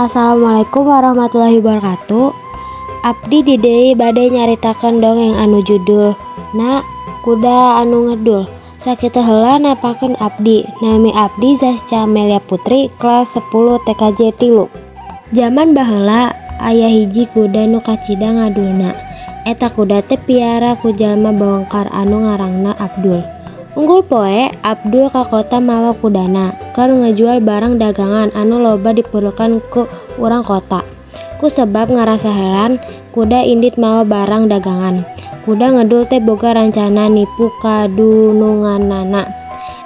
Assalamualaikum warahmatullahi wabarakatuh. Abdi di dieu bade nyaritakeun dongeng anu judulna Kuda Anu Ngedul. Sakitu heula napangkeun abdi. Nami abdi Zasca Amelia Putri, kelas 10 TKJ 3. Jaman baheula aya hiji kuda nu kacida ngadulna. Eta kuda teh piara ku jalma bongkar anu ngaranna Abdul. Unggal poe Abdul ka kota mawa kudana keur ngajual barang dagangan anu loba diperlukeun ku urang kota. Ku sebab ngarasa heran kuda indit mawa barang dagangan. Kuda ngedul teh boga rancana nipu kadununganana.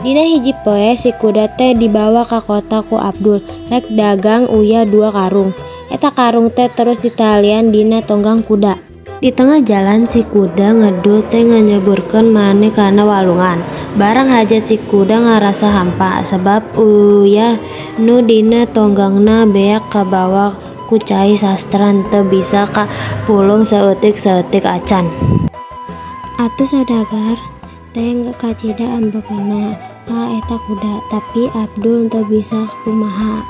Dina hiji poe si kuda teh dibawa ka kota ku Abdul rek dagang uyah dua karung. Eta karung teh terus ditalian dina tonggang kuda. Di tengah jalan si kuda ngedul teh ngajeburkeun maneh kana walungan. Barang hajat si kuda ngarasa hampa sabab uyah nu dina tonggangna beak kabawa ku cai sastra teu bisa kapulung saeutik-saeutik acan. Atuh saudagar teh kacida ambekeunna ka eta kuda, tapi Abdul teu bisa kumaha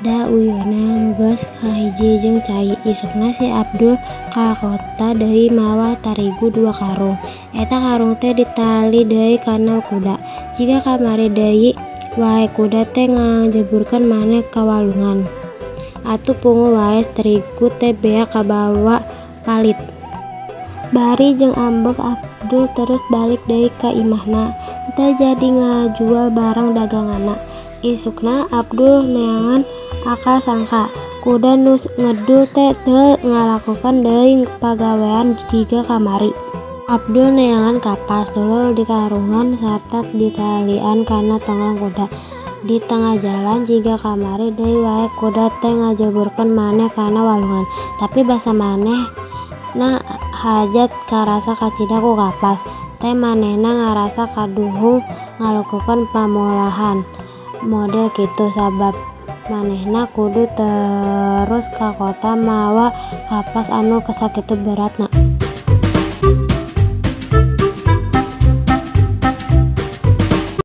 da uyahna geus kahiji jeung cai. Isukna si Abdul ka kota deui mawa tarigu dua karung. Eta karung teh ditali deui kana kuda. Jiga kamari deui wae kuda teh ngajeburkeun maneh ka walungan. Atuh punguh wae terigu teh beak kabawa palit. Bari jeung ambek Abdul terus balik deui ka imahna, teu jadi ngajual barang daganganna. Isukna Abdul neangan akal sangka kuda nu ngedul teh teu ngalakonan deui pagawean jiga kamari. Abdul neangan kapas, tuluy dikarungan sarta ditalian kana tonggang kuda. Di tengah jalan jiga kamari deui wae kuda teh ngajeburkeun maneh kana walungan, tapi basa manehna hajat karasa kacida ku kapas teh manehna ngarasa kaduhung ngalakukeun pamolahan model kitu sabab manehna kudu terus ka kota mawa kapas anu sakitu beratna.